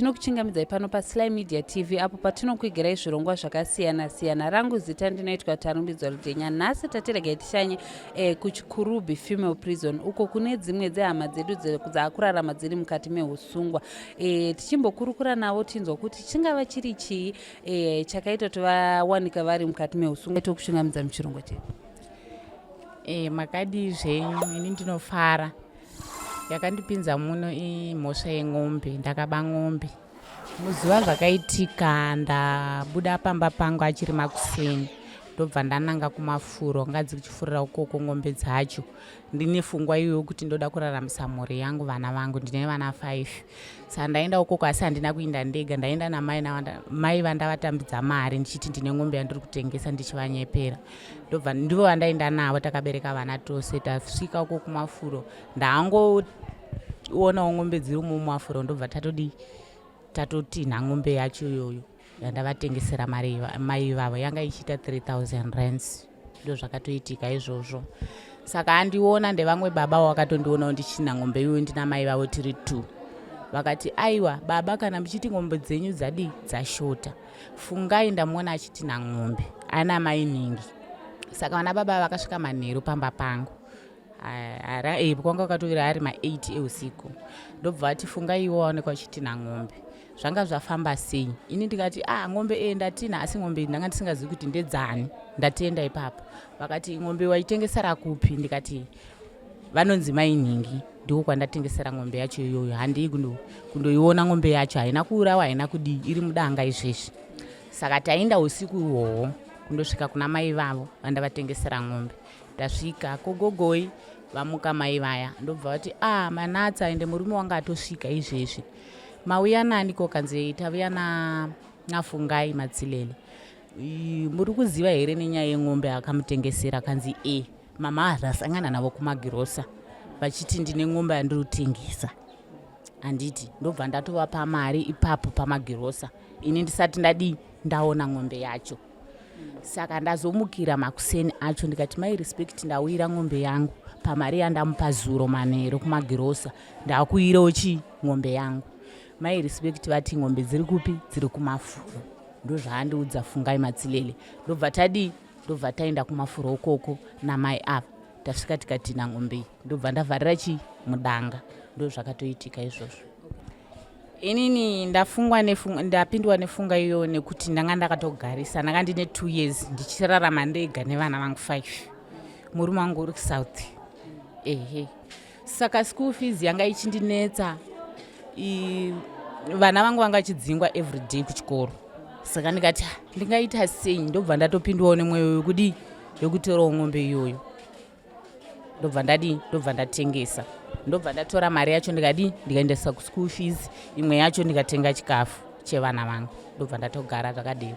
Tinokuchingamidzai pano paSly Media TV apo patinokuigirai zvirongwa zvakasiyana siyana. Rangu zita ndinoitwa Tarumbidzwa Rudhenya. Nhasi tatiregai tishanye eh, kuChikurubi Female Prison uko kune dzimwe dzehama dzedu dzaakurarama dziri mukati mehusungwa. Eh, tichimbokurukura navo tinzwa kuti chingava chiri chii eh, chakaita kuti vawanika vari mukati mehusungwa. Tokuchingamidza muchirongwa chedu. Eh, makadii zvenyu? Ini ndinofara. Yakandipinza muno imhosva yen'ombe, ndakaba n'ombe. Muzuva zvakaitika ndabuda pamba pangu achiri makuseni ndobva ndananga kumafuro anga dzichifurira ukoko ng'ombe dzacho ndine fungwa iyoyo kuti ndoda kuraramisa mhuri yangu vana vangu ndine vana 5 saka ndaenda ukoko asi handina kuinda ndega ndaenda namai mai vandavatambidza mari ndichiti ndine ng'ombe yandiri kutengesa ndichivanyepera ndobva ndivo vandaenda navo takabereka vana tose tasvika uko kumafuro ndangoonawo ng'ombe dziri umo mumafuro ndobva tatodii tatotinha ng'ombe yacho iyoyo yandavatengesera mari mai ivavo yanga ichiita 3000 rands ndo zvakatoitika izvozvo saka andiona ndevamwe baba wakatondionawo ndichina ng'ombe iyoyo ndina mai vavo tiri two vakati aiwa baba kana muchiti ng'ombe dzenyu dzadii dzashota Fungai ndamuona achitinha ng'ombe ana mai nhingi saka vana baba vakasvika manheru pamba pangu eh, kwanga kwakatovira ari ma8 eusiku ndobva vati fungai iwo waonekwa uchitinha ng'ombe zvanga zvafamba sei ini ndikati ah ng'ombe e ndatinha asi ng'ombe ndanga ndisingazivi kuti ndedzani ndatenda ipapo vakati ng'ombe waitengesera kupi ndikati vanonzi mai nhingi ndiko kwandatengesera ng'ombe yacho iyoyo handii kundoiona ng'ombe yacho haina kuurawa haina kudii iri mudanga izvezvi saka taenda usiku ihwohwo kundosvika kuna mai vavo vandavatengesera ng'ombe tasvika kogogoi vamuka mai vaya ndobva vati ah manatsa ende murume wanga atosvika izvezvi mauya nani ko kanzi tavuya nafungai matsilele muri kuziva here nenyaya yen'ombe akamutengesera kanzi e mama zvasangana navo kumagirosa vachiti ndine ng'ombe yandiri kutengesa handiti ndobva ndatovapa mari ipapo pamagirosa ini ndisati ndadii ndaona ng'ombe yacho saka ndazomukira makuseni acho ndikati mai respect ndauyira ng'ombe yangu pamari yandamupa zuro manheru kumagirosa ndakuirawo chii ng'ombe yangu mai respect vati ng'ombe dziri kupi dziri kumafuro ndozvaandiudza fungai matsilele ndobva tadii ndobva taenda kumafuro ukoko namai ava tasvika tikatina ng'ombe iyi ndobva ndavharira chii mudanga ndozvakatoitika izvozvo inini ndafungwa ndapindwa nefunga iyoyo nekuti ndanga ndakatogarisa ndanga ndine two years ndichirarama ndega nevana vangu five murume wangu uri kusouth ehe saka school fees yanga ichindinetsa vana vangu vanga vachidzingwa every day kuchikoro saka ndikati ah, ndingaita sei ndobva ndatopindwawo nemweyo wekudii wekutorawo ng'ombe iyoyo ndobva ndadii ndobva ndatengesa ndobva ndatora mari yacho ndikadii ndikaendesa kuschool fees imwe yacho ndikatenga chikafu chevana vangu ndobva ndatogara zvakadii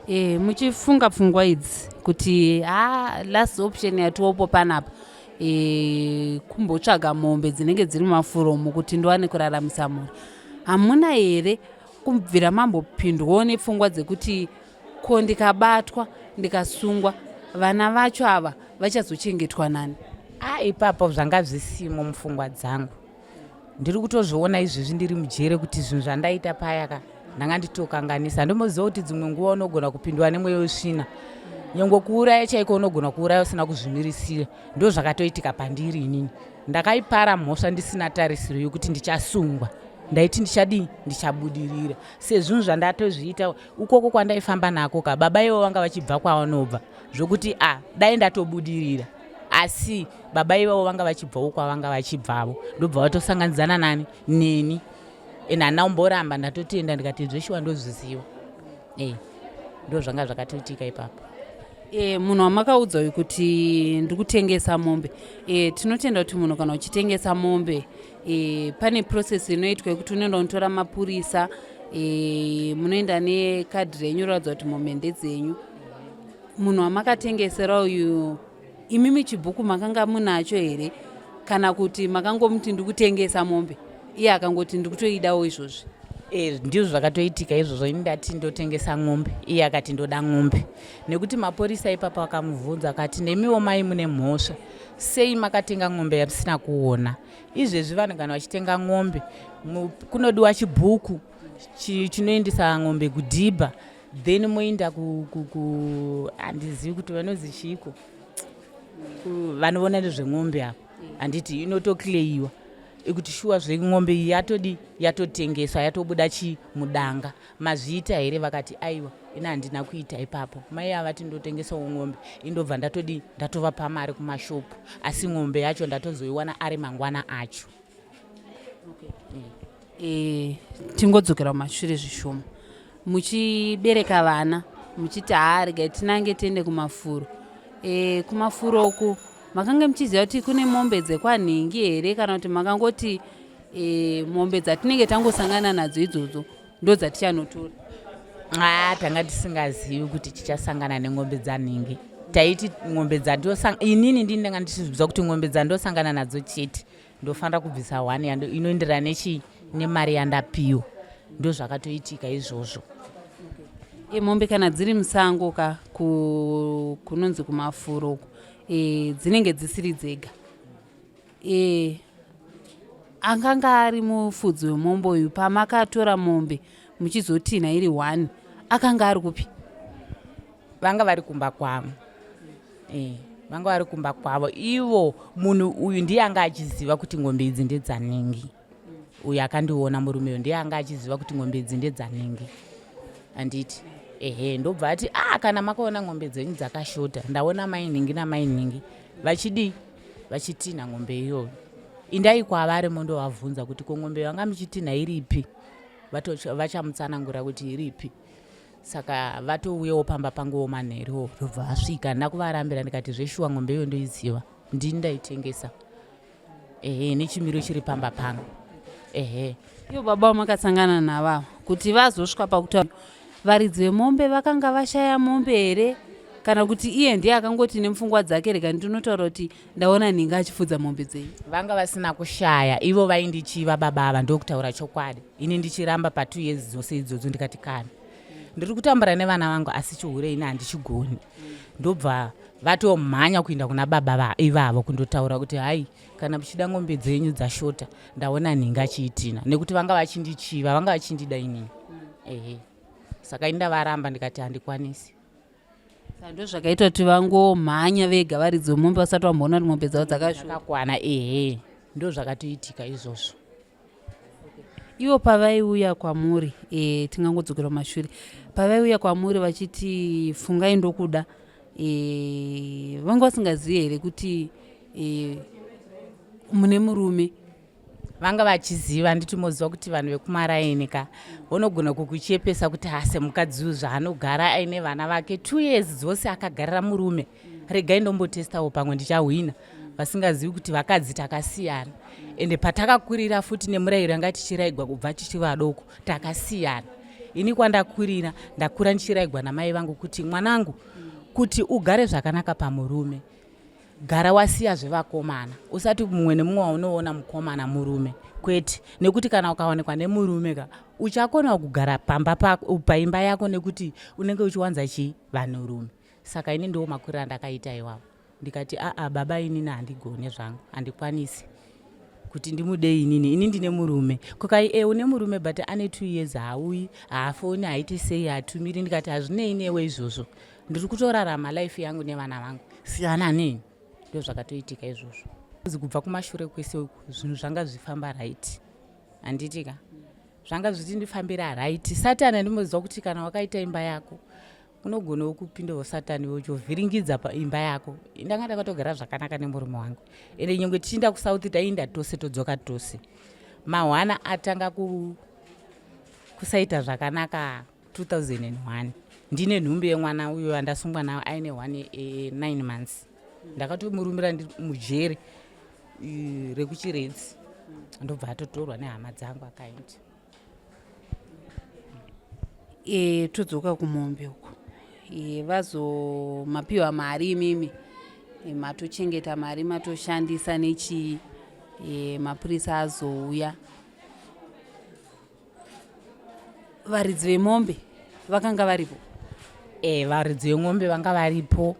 e, muchifunga pfungwa idzi kuti ha ah, last option yatiopo panapa e, kumbotsvaga mombe dzinenge dziri mumafuro umu kuti ndiwane kuraramisa mhuri hamuna here kubvira mambopindwawo nepfungwa dzekuti ko ndikabatwa ndikasungwa vana vacho ava vachazochengetwa nani a ipapo zvanga zvisimo mupfungwa dzangu ndiri kutozviona izvezvi ndiri mujere kuti zvinhu zvandaita paya ka ndanga nditokanganisa ndomboziva kuti dzimwe nguva unogona kupindwa nemweya wesvina nyangwe kuuraya chaiko unogona kuuraya usina kuzvimirisira ndo zvakatoitika pandiri inini ndakaipara mhosva ndisina tarisiro yokuti ndichasungwa ndaiti ndichadii ndichabudirira sezvinhu zvandatozviita ukoko kwandaifamba nako ka baba ivo vanga vachibva kwavanobva zvokuti a dai ndatobudirira asi baba ivavo vanga vachibvawo kwavanga vachibvavo ndobva vatosanganidzana nani neni and handina kumboramba ndatotenda ndikati zveshuwa ndozviziva e eh, ndo zvanga zvakatoitika ipapo E, munhu wamakaudza uyu kuti ndikutengesa mombe e, tinotenda kuti munhu kana uchitengesa mombe e, pane process inoitwa yekuti unoenda unotora mapurisa e, munoenda nekadhi renyu roratidza kuti mombe ndedzenyu munhu wamakatengesera uyu imimi chibhuku makanga munacho here kana kuti makangomuti ndikutengesa mombe iye akangoti ndikutoidawo izvozvi e, ndizvo zvakatoitika izvozvo ini ndati ndotengesa ng'ombe iye akati ndoda ng'ombe nekuti mapurisa ipapo akamubvunza akati nemiwo mai mune mhosva Sei makatenga ng'ombe yamusina kuona? Izvezvi vanhu kana vachitenga ng'ombe kunodiwa chibhuku chinoendesa ng'ombe kudhibha then moenda handizivi kuti vanonzi chiiko vanoona nezveng'ombe avo handiti inotocleiwa ikuti shuwa zveng'ombe iyi yatodi yatotengeswa yatobuda chi mudanga mazviita here vakati aiwa ini handina kuita ipapo mai ava vati ndotengesawo ng'ombe indobva ndatodi ndatovapa mari kumashopu asi ng'ombe yacho ndatozoiwana ari mangwana acho okay. mm. E, tingodzokera kumashure zvishoma muchibereka vana muchiti haa regai tinange tiende kumafuro e, kumafuro uku makange muchiziva kuti kune mombe dzekwanhingi here kana kuti makangoti e, mombe dzatinenge tangosangana nadzo idzodzo ndo dzatichanotora aa tanga tisingazivi kuti tichasangana nengombe dzanhingi taiti ng'ombe dzandosanga inini ndini ndanga ndichizviziva kuti ng'ombe dzandosangana nadzo chete ndofanira kubvisa one yando inoenderana nechii nemari yandapiwa ndozvakatoitika izvozvo e, mombe kana dziri musango ka ku, kunonzi kumafuro uku e, dzinenge dzisiri dzega e, anganga ari mufudzi wemombe uyu pamakatora mombe muchizotinha iri one akanga ari kupi Vanga vari kumba kwavo eh, vanga vari kumba kwavo ivo munhu uyu ndiye anga achiziva kuti ngombe idzi ndedzanhingi uyu akandiona murume uyu ndiye anga achiziva kuti ngombe idzi ndedzanhingi handiti ehe ndobva ati ah kana makaona ngombe dzenyu dzakashota ndaona mai nhingi namai nhingi vachidii vachitinha ngombe iyoyo indai kwavari mondovabvunza kuti ko ngombe vanga muchitinha iripi vachamutsanangura kuti iripi Saka vatouyawo pamba panguwo manheru ndobva vasvika handina kuvarambira ndikati zveshuwa ng'ombe iyo ndoiziva ndini ndaitengesa ehe nechimiro chiri pamba pangu ehe ivo baba vamakasangana navo ava kuti vazosvika pakuti varidzi vemombe vakanga vashaya mombe here kana kuti iye ndiye akangoti nemupfungwa dzake rega ndinotaura kuti ndaona nhinga achifudza mombe dzenyu vanga vasina kushaya ivo vaindichiva baba ava ndokutaura chokwadi ini ndichiramba patwo years dzose idzodzo ndikati kana ndiri kutambura nevana vangu asi chihure ini handichigoni ndobva vatomhanya kuenda kuna baba ivavo kundotaura kuti hai kana muchida ngombe dzenyu dzashota ndaona nhinga achiitina nekuti vanga vachindichiva vanga vachindida inini ehe saka ini ndavaramba ndikati handikwanisi Ndozvakaita kuti vangomhanya vega varidzi vemombe vasati vamboona kuti mombe dzavo dzakakwana ehe ndozvakatoitika izvozvo ivo pavaiuya kwamuri e, tingangodzokera kumashure pavaiuya kwamuri vachiti fungai ndokuda e, vanga vasingazivi here kuti e, mune murume Vanga vachiziva handiti moziva kuti vanhu vekumaraini ka vonogona kukuchepesa kuti hase mukadzi uyu zvaanogara aine vana vake two years dzose akagarira murume regai ndombotestawo pamwe ndichahwina vasingazivi kuti vakadzi takasiyana ende patakakurira futi nemurayiro yanga tichiraigwa kubva tichi vadoko takasiyana ini kwandakurira ndakura ndichiraigwa namai vangu kuti mwanangu kuti ugare zvakanaka pamurume Gara wasiya zvevakomana usati mumwe nemumwe waunoona mukomana murume kwete nekuti kana ukawanikwa nemurume ka uchakona kugara pamba pako paimba yako nekuti unenge uchiwanza chii vanhurume saka ini ndiwo makuriro andakaita iwawo ndikati aa baba inini handigone zvangu handikwanisi kuti ndimude inini ini ndine murume kukai e une murume but ane two years haauyi haafoni haiti sei hatumiri ndikati hazvinei newe izvozvo ndiri kutorarama life yangu nevana vangu siyana neni ndo zvakatoitika izvozvo kubva kumashure kwese uku zvinhu zvanga zvifamba right handiti ka zvanga zvichindifambira right satani andimboziva kuti kana wakaita imba yako unogonawo kupindawo satani uchovhiringidza paimba yako ndanga ndakatogara zvakanaka nemurume wangu ende nyangwe tichiinda kusouth taiinda tose todzoka tose mahwana atanga ku kusaita zvakanaka 2001 ndine nhumbi yemwana uyo andasungwa nawo aine one e, nine months ndakatomurumira ndiri mujeri rekuchiredzi ndobva atotorwa nehama dzangu akaenda e, todzoka kumombe uko e, vazo mapiwa mari imimi e, matochengeta mari matoshandisa nechii e, mapurisa azouya Varidzi vemombe vakanga varipo? E, varidzi vemombe vanga varipo.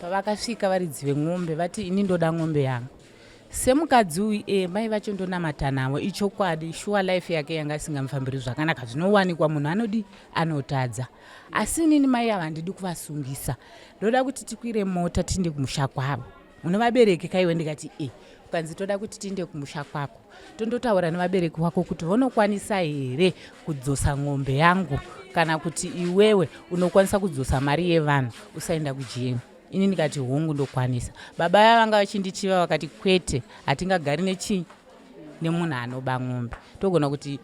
Pavakasvika varidzi vemombe vati ini ndoda ng'ombe yangu semukadzi uyu e mai vacho ndonamata navo ichokwadi shuwa life yake yanga isingamufambiri zvakanaka zvinowanikwa munhu anodi anotadza asi inini mai ava handidi kuvasungisa ndoda kuti tikwire mota tiinde kumusha kwavo une vabereki kaiwe ndikati e ukanzi toda kuti tiinde kumusha kwako tondotaura nevabereki wako kuti vonokwanisa here kudzosa ng'ombe yangu kana kuti iwewe unokwanisa kudzosa mari yevanhu usaenda kujeri ini ndikati hongu ndokwanisa baba vaya vanga vachindichiva vakati kwete hatingagari nechii nemunhu anoba ng'ombe togona kuti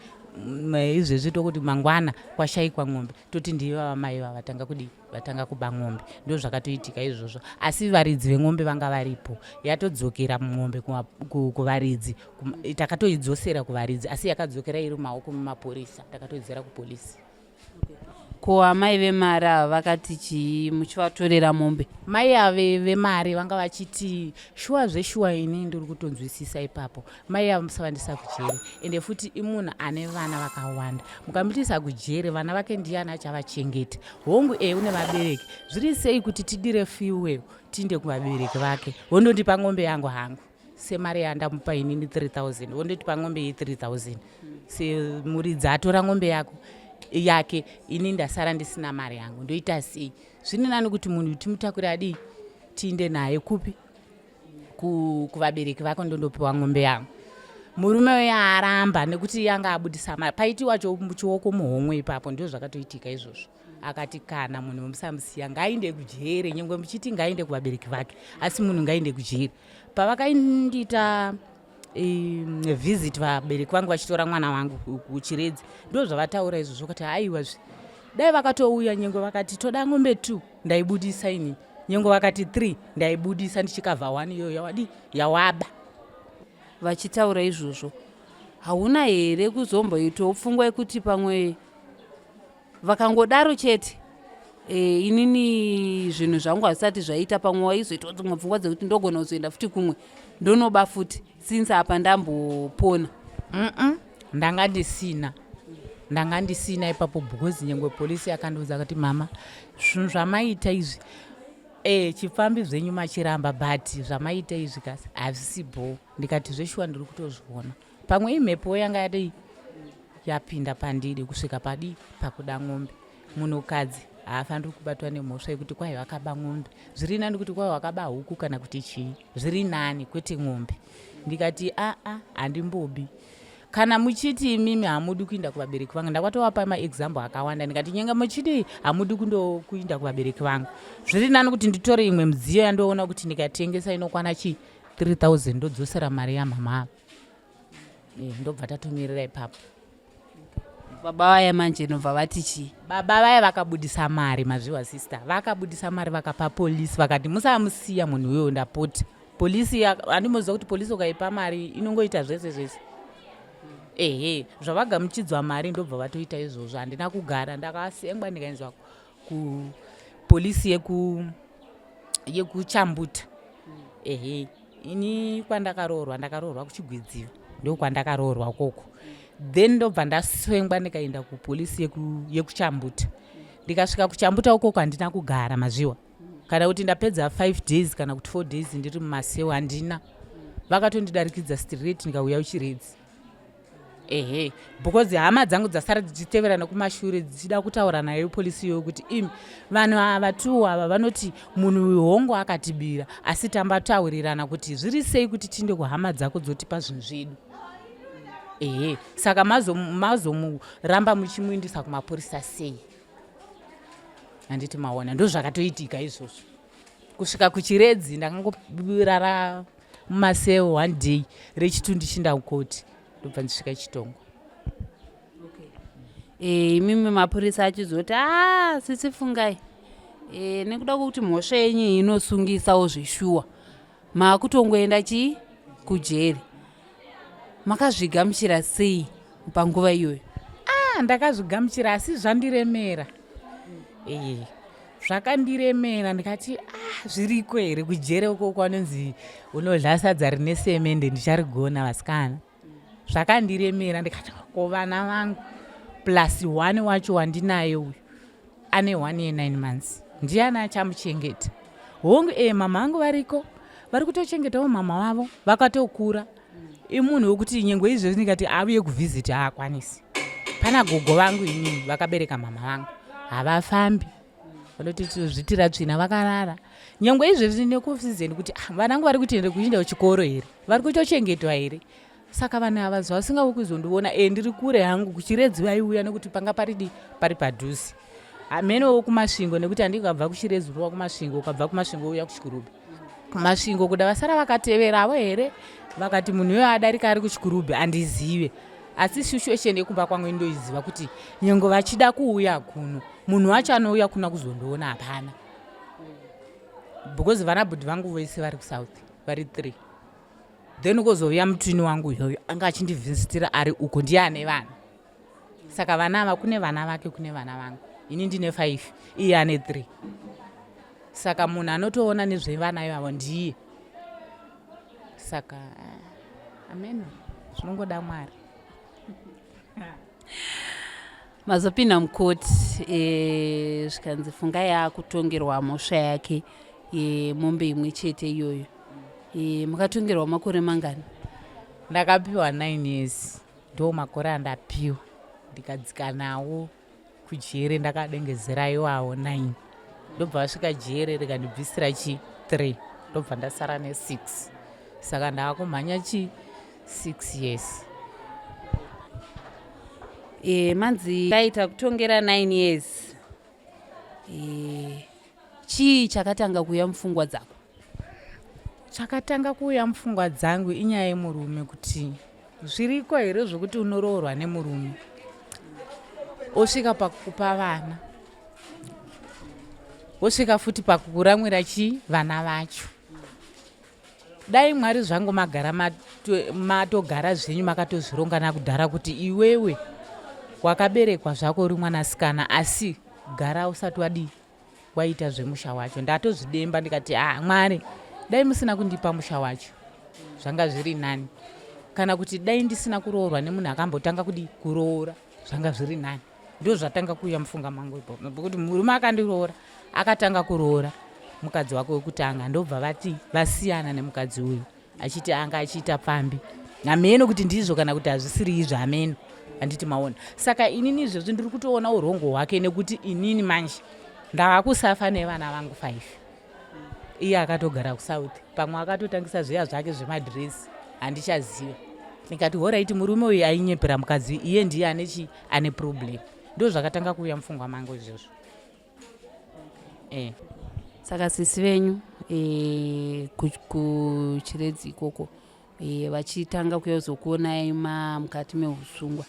izvezvi tokuti mangwana kwashaikwa ng'ombe toti ndiva vamai va vatanga kudii vatanga kuba ng'ombe ndo zvakatoitika izvozvo asi varidzi veng'ombe vanga varipo yatodzokera ng'ombe kuvaridzi takatoidzosera kuvaridzi asi yakadzokera iri mumaoko memapurisa takatoidzera kupolisi Ko amai vemari ava vakati chii muchivatorera mombe? Mai ave vemari vanga vachiti shuwa zveshuwa ini ndiri kutonzwisisa ipapo mai ava musavandisa kujere ende futi imunhu ane vana vakawanda mukamutisa kujere vana vake ndiyani achavachengeta hongu e une vabereki zviri sei kuti tidire fuel tiinde kuvabereki vake wondondipa ng'ombe yangu hangu semari yandamupa inini 3000 wondotipa ng'ombe ye 3000 semuridzi atora ng'ombe yako yake ini ndasara ndisina mari yangu ndoita sei zvine nani kuti munhu timutakure adii tiinde naye kupi kuvabereki vako ndondopiwa ng'ombe yangu murume uye aramba nekuti yanga abudisa mari paitiwa chioko muhomwe ipapo ndizvo zvakatoitika izvozvo akati kana munhu musamusiya ngaainde kujere nyangwe muchiti ngaainde kuvabereki vake asi munhu ngaainde kujere pavakaindiita visit vabereki vangu vachitora mwana wangu kuchiredzi ndo zvavataura izvozvo kuti aiwa zve dai vakatouya nyengo vakati toda ng'ombe two ndaibudisa ini nyengo vakati three ndaibudisa ndichikavha one iyoyo yawadi yawaba Vachitaura izvozvo hauna here kuzomboitawo pfungwa yekuti pamwe vakangodaro chete e, inini zvinhu zvangu hazvisati zvaita pamwe waizoitawo dzimwe pfungwa dzekuti ndogona kuzoenda futi kumwe ndonoba futi since apa ndambopona mm -mm. ndanga ndisina ndanga ndisina ipapo because nyangwe polisi yakandiudza kuti mama zvinhu zvamaita izvi e chipfambi zvenyu machiramba but zvamaita izvi kasi hazvisi bho ndikati zveshuwa ndiri kutozviona pamwe imhepo yanga yadii yapinda pandiri kusvika padii pakuda ng'ombe munhukadzi haafaniri kubatwa nemhosva yekuti kwai vakaba ng'ombe zviri nani kuti kwai wakaba huku kana kuti chii zviri nani kwete ng'ombe ndikati aa handimbobi kana muchiti imimi hamudi kuinda kuvabereki vangu ndakatovapa maexample akawanda ndikati nyenga muchiti hamudi kuinda kuvabereki vangu zviri nani kuti nditore imwe midziyo yandoona kuti ndikatengesa inokwana chii 3000 ndodzosera mari yamama eh, ndobva tatomirira ipapo baba vaya manje nobva vati chii baba vaya vakabudisa mari mazviwa sister vakabudisa mari vakapa polisi vakati musamusiya munhu uyoyo ndapota polisi handimoziva kuti polisi ukaipa mari inongoita zvese zvese ehe zvavagamuchidzwa mari ndobva vatoita izvozvo handina kugara ndakasengwa ndikaenzwa kupolisi yeku yekuchambuta ehe ini kwandakaroorwa ndakaroorwa kuchigwidziva ndokwandakaroorwa koko then ndobva ndasengwa ndikaenda kupolisi yekuchambuta ndikasvika kuchambuta ukoko handina kugara mazviwa kana kuti ndapedza 5 days kana kuti 4 days ndiri mumasewo handina vakatondidarikidza straight ndikauya uchiredzi ehe because hama dzangu dzasara dzichitevera nekumashure dzichida kutaura nayo polisi iyoyo kuti imi vanhu ava two ava vanoti munhu uyu hongu akatibira asi tambataurirana kuti zviri sei kuti tiinde kuhama dzako dzotipa zvinhu zvedu ehe saka mazomuramba muchimuindisa kumapurisa sei handiti maona ndozvakatoitika izvozvo kusvika kuchiredzi ndakangorara mumaseo one day rechitu ndichinda kukoti ndobva ndisvika chitongo e, imimi mapurisa achizoti a ah, sisi fungai e, nekuda kwekuti mhosva yenyu inosungisawo zveshuwa maakutongoenda chii kujeri makazvigamuchira sei panguva iyoyo ah, ndakazvigamuchira asi zvandiremera ee zvakandiremera ndikati ah, zviriko here kujere uko kwanonzi unodla sadza rine semende ndicharigona vasikana zvakandiremera ndikati ko vana vangu plus one wacho wandinaye uyu ane one year nine months ndiani achamuchengeta Hongu e mama vangu variko, vari kutochengetawo mama vavo vakatokura. Imunhu wekuti nyengwe izvezvi ndikati auye kuvhiziti haakwanisi. Pana gogo vangu inini vakabereka mama vangu havafambi, vanotozvitira tsvina vakarara. Nyangwe izvezvi nekufizeni kuti ah, vanangu vari kutoenda kuinda kuchikoro here, vari kutochengetwa here? Saka vanhu ava zvavasingauyi kuzondiona e ndiri kure hangu kuchiredzi vaiuya nekuti panga paridi pari padhuze hamenowo kumasvingo nekuti handii ukabva kuchiredzi unova kumasvingo ukabva kumasvingo uya kuchikurubhi kumasvingo kuda vasara vakateveravo here vakati munhu iyoyo adarika ari kuchikurubhi handizive asi situation yekumba kwangu indoiziva kuti nyengo vachida kuuya kuno munhu wacho anouya kuna kuzondiona hapana because vana bhudhi vangu vese vari kusouth vari three then kozouya mutwini wangu iyoyo anga achindivhizitira ari uko ndiye ane vana saka vana ava kune vana vake kune vana vangu ini ndine five iye ane three saka munhu anotoona nezvevana ivavo ndiye saka ah, ameno zvinongoda mwari Mazopinda mukoti e, zvikanzi Fungai akutongerwa mhosva yake yemombe imwe chete iyoyo e, mukatongerwa makore mangani? Ndakapiwa 9 years ndo makore andapiwa ndikadzika nawo kujere ndakadengezera iwawo 9 ndobva vasvika jere rikandibvisira chi 3 ndobva ndasara ne 6 saka ndaakumhanya chi 6 years. E, manzi taita kutongera 9 years e, chii chakatanga kuuya mupfungwa dzako? Chakatanga kuuya mupfungwa dzangu inyaya yemurume kuti zviriko here zvokuti unoroorwa nemurume osvika pakukupa vana wosvika futi pakukuramwira chii vana vacho dai mwari zvangu magara matogara zvenyu makatozvironga nakudhara kuti iwewe wakaberekwa zvako uri mwanasikana asi gara usati wadii waita zvemusha wacho ndatozvidemba ndikati ah mwari dai musina kundipa musha wacho zvanga zviri nani kana kuti dai ndisina kuroorwa nemunhu akambotanga kudii kuroora zvanga zviri nani ndo zvatanga kuuya mufunga mangu ipapo nekuti murume akandiroora akatanga kuroora mukadzi wake wekutanga ndobva vati vasiyana nemukadzi uyu achiti anga achiita pfambi hameno kuti ndizvo kana kuti hazvisiri izvo hameno handiti maona saka inini izvezvi ndiri kutoona urongo hwake nekuti inini manje ndava kusafa nevana vangu five iye akatogara kusouth pamwe akatotangisa zviya zvake zvemadhiresi handichaziva ndikati horaiti murume uyu ainyepera mukadzi iye ndiye ane chi ane problem ndo zvakatanga kuuya mupfungwa mangu izvozvo eh. Saka sisi venyu e, kuchiredzi ikoko e, vachitanga kuya kuzokuonai ma mukati meusungwa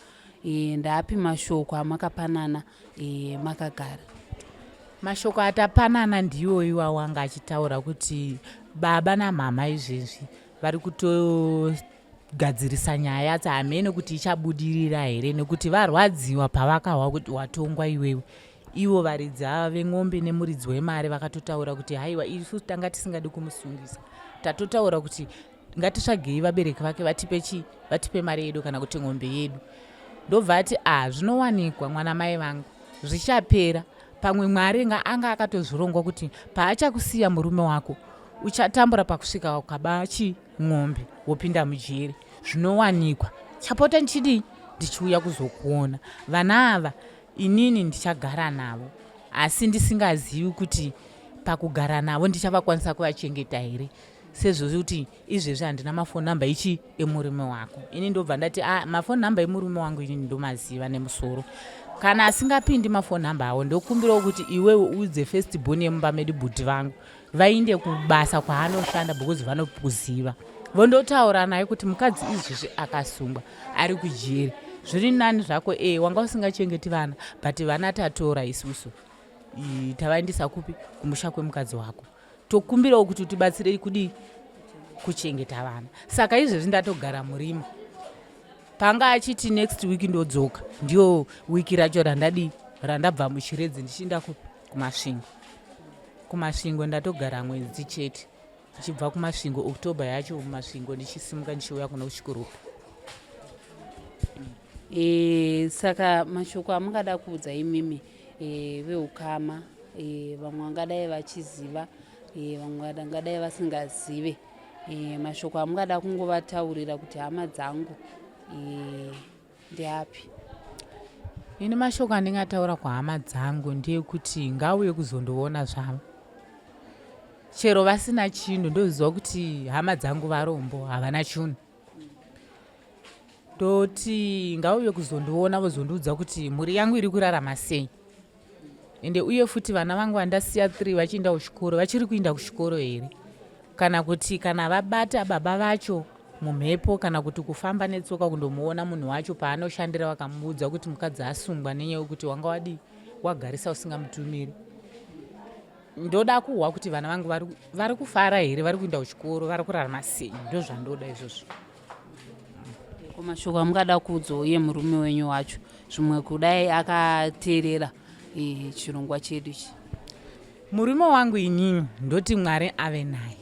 e, ndaapi mashoko amakapanana e, makagara? Mashoko atapanana ndiwo iwawo anga achitaura kuti baba namhamha izvezvi vari kutogadzirisa nyaya yacho hamene kuti ichabudirira here nekuti varwadziwa pavakahwa kuti watongwa iwewe ivo varidzi ava ven'ombe nemuridzi wemari vakatotaura kuti haiwa isu tanga tisingadi kumusungisa tatotaura kuti ngatitsvagei vabereki vake vatipe chii vatipe mari yedu kana kuti ng'ombe yedu ndobva ati a ah, zvinowanikwa mwana mai vangu zvichapera pamwe mwari nga anga akatozvirongwa kuti paachakusiya murume wako uchatambura pakusvika ukaba chi ng'ombe wopinda mujeri zvinowanikwa chapota ndichidii ndichiuya kuzokuona vana ava inini ndichagara navo asi ndisingazivi kuti pakugara navo ndichavakwanisa kuvachengeta here sezvokuti izvezvi handina mafoni number ichi emurume wako ini ndobva ndati ah, mafoni number emurume wangu ini ndomaziva nemusoro kana asingapindi mafoni number awo ndokumbirawo kuti iwewe uudze first born yemumba medu bhudhi vangu vainde kubasa kwaanoshanda because vanokuziva vondotaura naye kuti mukadzi izvezvi akasungwa ari kujeri zviri nani zvako e wanga usingachengeti vana but vana tatora isusu tavaendesa kupi kumusha kwemukadzi wako tokumbirawo kuti utibatsirei kudii kuchengeta vana saka izvezvi ndatogara murima panga achiti next week ndodzoka ndiyo wiki racho randadii randabva muchiredzi ndichiinda kupi kumasvingo kumasvingo ndatogara mwedzi chete ndichibva kumasvingo october yacho mumasvingo ndichisimuka ndichiuya kuno kuchikurupi e, saka mashoko amungada kuudza imimi e, veukama e, vamwe vangadai vachiziva e, vamwe vangadai vasingazive e, mashoko amungada kungovataurira kuti hama dzangu e, ndeapi? Ini mashoko andingataura kuhama dzangu ndeyekuti ngauye kuzondiona zvavo chero vasina chinhu. Ndoziva kuti hama dzangu varombo, havana chinhu. Ndoti ngauye kuzondiona, vozondiudza kuti mhuri yangu iri kurarama sei. Ende uye futi vana vangu vandasiya 3 vachienda kuchikoro, vachiri kuinda kuchikoro here, kana kuti kana vabata baba vacho mumhepo, kana kuti kufamba netsoka kundomuona munhu wacho paanoshandira, vakamuudza kuti mukadzi asungwa nenyaya yekuti wanga wadii, wagarisa usingamutumiri. Ndoda kuhwa kuti vana vangu vari kufara here, vari kuenda kuchikoro, vari kurarama sei. Ndo zvandoda izvozvo. Ko mashoko amungada kuudza uye murume wenyu wacho, zvimwe kudai akateerera chirongwa chedu ichi? Murume wangu inini ndoti Mwari ave naye,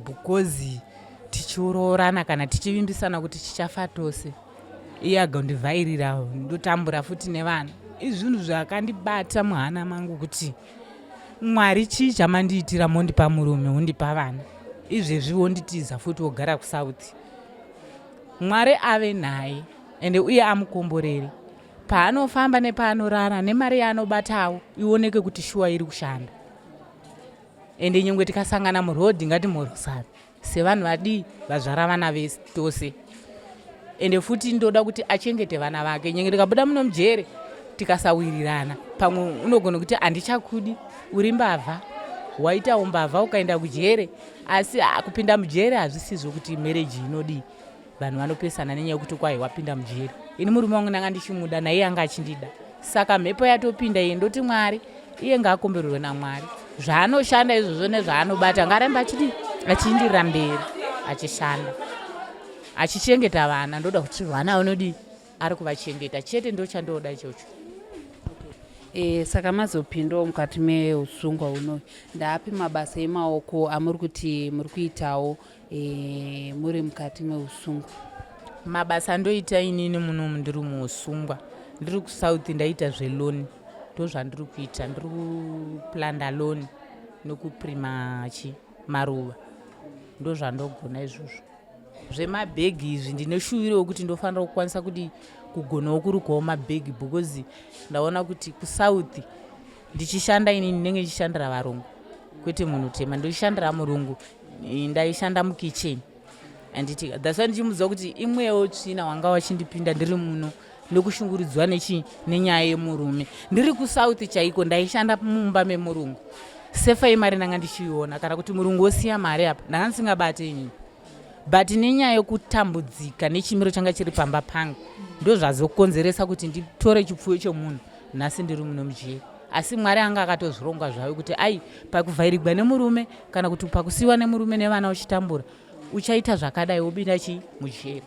because tichiroorana kana tichivimbisana kuti tichafa tose, iye agondivhairira, ndotambura futi nevana. Izvinhu zvakandibata muhana mangu kuti Mwari, chii chamandiitira? Mondipa murume, wondipa vana, izvezvi wonditiza futi, wogara kuSouth. Mwari ave naye ende uye amukomborere paanofamba nepaanorara, nemari yaanobatawo ioneke kuti shuwa iri kushanda. Ende nyangwe tikasangana murodhi, ngatimhorosana sevanhu vadii, vazvara vana vese tose. Ende futi ndoda kuti achengete vana vake. Nyenge ndikabuda muno mujere tikasawirirana, pamwe unogona kuti handichakudi, uri mbavha, waitawo mbavha ukaenda kujere. Asi kupinda mujere hazvisizvo kuti marriage inodii, vanhu vanopesana nenyaya yekuti kwai wapinda mujeri. Ini murume wangu ndanga ndichimuda, naiye anga achindida, saka mhepo yatopinda iye. Ndoti Mwari, iye ngaakombererwe naMwari zvaanoshanda izvozvo nezvaanobata, ngarambe achidii, achiindirira mberi, achishanda, achichengeta vana. Ndoda kuti vana vanodii, ari kuvachengeta chete, ndo chandoda ichocho. Saka mazopindawo mukati meusungwa unoyu, ndaapi mabasa emaoko amuri kuti muri kuitawo muri mukati meusungwa? Mabasa andoita inini munomu ndiri muusungwa, ndiri kuSouth, ndaita zvelawn. Ndo zvandiri kuita, ndiri kuplanta lawn nekuprima chi maruva, ndo zvandogona izvozvo. Zvemabhegi izvi ndine shuviro yekuti ndofanira kukwanisa kuti kugonawo kurukawo mabhegi, because ndaona kuti kuSouth ndichishanda inini ndinenge ndichishandira varungu, kwete munhu tema. Ndichishandira murungu, ndaishanda mukicheni, handiti? That's why ndichimudza kuti imwewo tsvina wanga wachindipinda ndiri muno nekushungurudzwa nechi nenyaya yemurume. Ndiri kuSouth chaiko ndaishanda mumba memurungu, sefa yemari ndanga ndichiiona, kana kuti murungu wosiya mari apa, ndanga ndisingabate inini. But nenyaya yekutambudzika nechimiro changa chiri pamba pangu, ndo zvazokonzeresa kuti nditore chipfuyo chemunhu. Nhasi ndiri muno mujeri, asi Mwari anga akatozvironga zvavo kuti ai, pakuvhairigwa nemurume kana kuti pakusiyiwa nemurume nevana uchitambura, uchaita zvakadai, wobinda chi mujeri.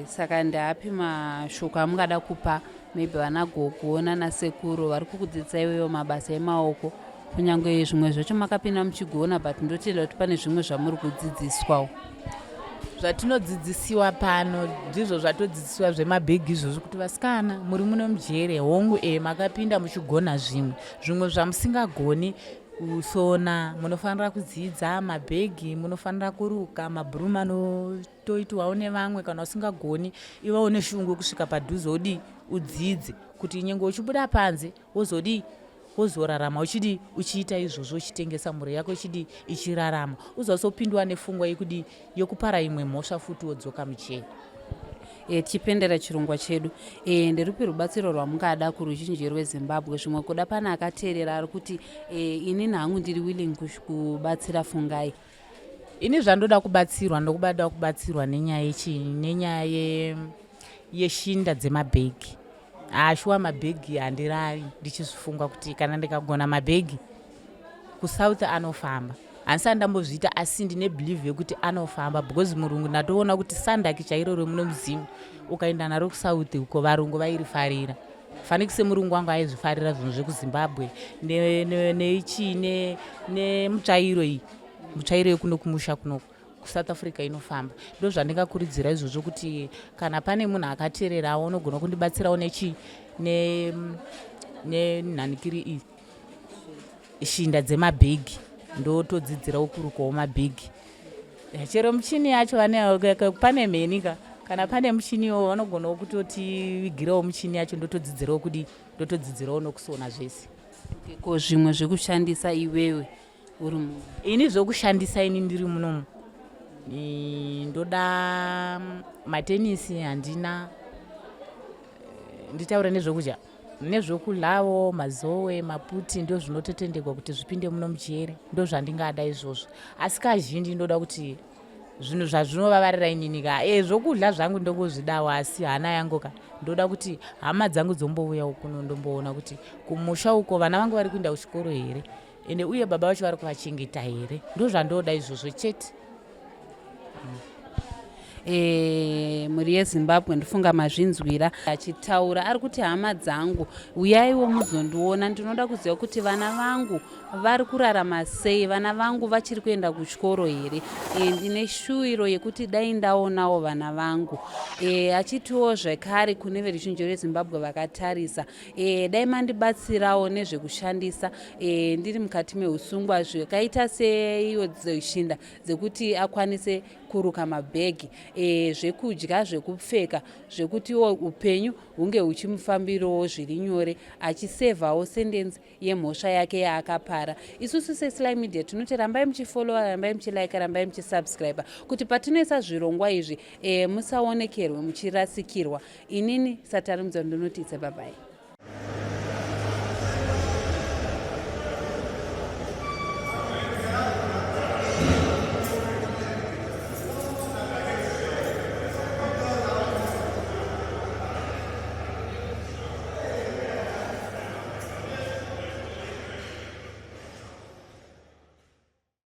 Saka ndaapi mashoko amungada kupa maybe vana gogo nanasekuru vari kukudzidzisa iweyo mabasa emaoko, kunyange zvimwe zvacho makapinda muchigona, but ndotenda kuti pane zvimwe zvamuri kudzidziswawo? Zvatinodzidzisiwa pano ndizvo zvatodzidzisiwa zvemabhegi izvozvo, kuti vasikana muri muno mujere, hongu, makapinda muchigona zvimwe, zvimwe zvamusingagoni kusona munofanira kudzidza. Mabhegi munofanira kuruka, mabhurumu anotoitwawo nevamwe. Kana usingagoni, ivawo neshungu yekusvika padhuze, udii, udzidze, kuti nyengo uchibuda panze wozodii, wozorarama uchidii, uchiita izvozvo, uchitengesa, mhuri yako ichidii, ichirarama. Uzasopindwa nefungwa yekudii, yekupara imwe mhosva futi, wodzoka mujeri. Tichipendera chirongwa chedu, nderupi rubatsiro rwamungada kuruzhinji rweZimbabwe? Zvimwe kuda pane akateerera ari kuti inini hangu ndiri willing kubatsira Fungai. Ini zvandoda kubatsirwa, ndokubada kubatsirwa nenyaya yechii, nenyaya yeshinda dzemabhegi. Shuwa, mabhegi handirari ndichizvifunga kuti kana ndikagona mabhegi kuSouth anofamba. Handisati ndambozviita, asi ndine believe yekuti anofamba, because murungu ndatoona kuti sandaki chairo remuno muzimu ukaenda naro kuSouth uko, varungu vairifarira. Faniki semurungu wangu aizvifarira zvinhu zvekuZimbabwe neichii, nemutsvairo iyi, mutsvairo yekuno kumusha kunoko kuSouth Africa inofamba. Ndo zvandingakurudzira izvozvo, kuti kana pane munhu akateererawo unogona kundibatsirawo nechi nenhanikiri iyi. Shinda dzemabhegi ndotodzidzirawo kurukawo mabhegi. Chero muchini yacho vane pane mheni ka kana pane muchiniwo vanogonawo kutotivigirawo muchini yacho ndotodzidzirawo kudii ndotodzidzirawo nokusona zvese. Ko zvimwe zvekushandisa iwewe uri muno? Ini zvokushandisa ini ndiri munomu ndoda matenisi handina nditaure nezvokudya nezvokudlawo mazowe maputi ndozvinototendegwa kuti zvipinde muno mujeri ndozvandingada izvozvo asi kazhinji ndoda kuti zvinhu zvazvinovavarira inini ka e zvokudla zvangu ndongozvidawo asi hana yangu ka ndoda kuti hama dzangu dzombouyawo kuno ndomboona kuti kumusha uko vana vangu vari kuenda kuchikoro here ende uye baba vacho vari kuvachengeta here ndozvandoda izvozvo chete. E, mhuri yezimbabwe ndifunga mazvinzwira achitaura ari kuti hama dzangu uyaiwo muzondiona ndinoda kuziva kuti vana vangu vari kurarama sei vana vangu vachiri kuenda kuchikoro here e, ndine shuwiro yekuti dai ndaonawo vana vangu e, achitiwo zvekare kune veruzhinji rwezimbabwe vakatarisa e, dai mandibatsirawo nezvekushandisa e, ndiri mukati meusungwa zvakaita seiyo dzeshinda dzekuti akwanise kuruka mabhegi e, zvekudya zvekupfeka zvekutiwo upenyu hunge huchimufambirawo zviri nyore achisevhawo sendenzi yemhosva yake yaakapara isusu sesly media tinoti rambai muchifollowa rambai muchilike rambai muchisubscribe kuti patinoisa zvirongwa izvi e, musaonekerwe muchirasikirwa inini satari mudzano ndinoti itse babai.